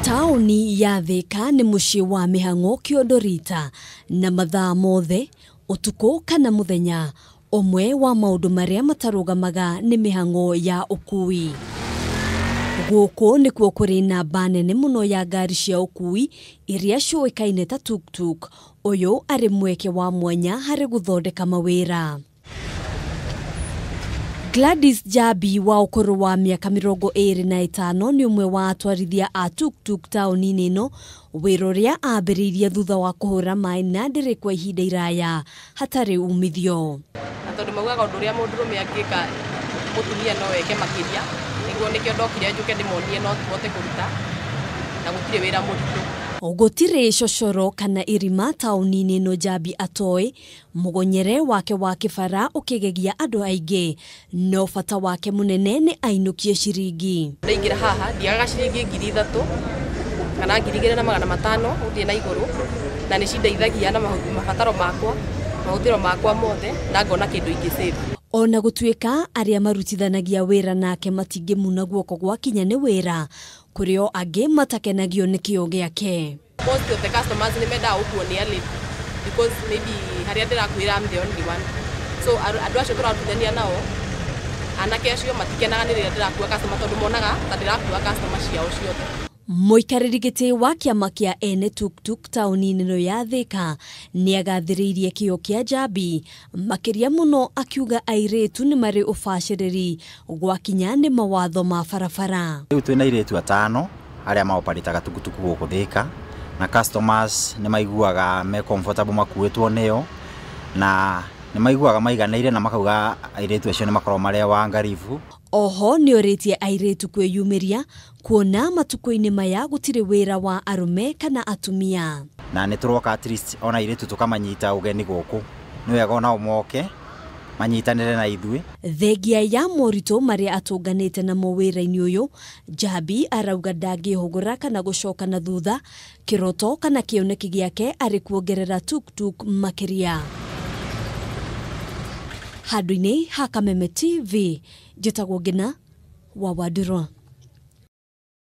Taũni ya Thika nĩ mũciĩ wa mĩhang'o kĩondo rita na mathaa mothe ũtukũ kana mũthenya. Ũmwe wa maũndũ marĩa matarũgamaga nĩ mĩhang'o ya ũkui. Gũkũ nĩkuo kũrĩ namba nene mũno ya ngari cia ũkui iria ciũĩkaine ta tuktuk. Ũyũ arĩ mweke wa mwanya harĩ gũthondeka mawĩra. Gladys Jabi wa ũkũrũ wa mĩaka 25 nĩ ũmwe wa atwarithia a tuktuk taũni-inĩ ĩno, wĩra ũrĩa ambĩrĩirie thutha wa kũhũra maĩ na ndĩrĩ kwa ihinda iraya hatarĩ umithio. Na tondũ maugaga ũndũ ũrĩa mũndũrũme angĩka mũtumia no eke makĩria, nĩguo nĩkĩo ndokire njũke ndĩmonie no tũhote kũruta na gũtirĩ wĩra mũritũ. Gũtirĩ cocoro kana irima taũni-inĩ ĩno Jabi atoĩ, mũgonyere wake wa kĩbara ũkĩgegia andũ aingĩ, no bata wake mũnene nĩ ainũkie ciringi. Ndaingĩra haha ndiagaga ciringi 3,000 kana 2,500 gũthiĩ na igũrũ, na nĩ cindeithagia na mabataro makwa, mahũthĩro makwa mothe, na ngona kĩndũ ingĩ save. Ona gũtuĩka arĩa marutithanagia wĩra nake matingĩmuna guoko gwakinya nĩ wĩra, kũrĩ o angĩ matakenagio nĩ kĩo gĩake. Most of the customers nĩ mendaga gũkuo nĩ a lady because maybe harĩa ndĩrakuĩra I'm the only one. So andũ acio tũrarutithania nao, anake acio matikenaga nĩ rĩrĩa ndĩrakua customer tondũ monaga ta ndĩrakua customer ciao ciothe. Mũikarĩri gĩtĩ wa kĩama kĩa ene tuktuk taũni-inĩ ĩno ya Thika nĩagathĩrĩirie kĩo kĩa Jabi, makĩria mũno akiuga airĩtu nĩ marĩ ũbacĩrĩri gwakinya nĩ mawatho ma barabara. Rĩu twĩna airĩtu 5 arĩa maoparĩtaga tukutuku gũkũ Thika, na customers nĩ maiguaga me comfortable makuĩtwo nĩo, na nĩ maiguaga maiganĩire na makauga airĩtu acio nĩ makoragwo marĩ wangaribu. Oho nĩorĩtie airĩtu kwĩyumĩria kuona matukũ-inĩ maya gũtirĩ wĩra wa arũme kana atumia. Na nĩ tũroka at least ona airĩtu tũkamanyita ũgeni gũkũ, nĩ wega onao moke manyitanĩre na ithuĩ. Thengia ya moritũ marĩa atũnganĩte namo wĩra-inĩ ũyũ, Jabi arauga ndangĩhũgũra kana gũcoka na thutha, kĩroto kana kĩoneki gĩake arĩ kuongerera tuktuk makĩria. Handũ-inĩ ha Kameme TV, njĩtagwo Ngina wa Wandũrwa.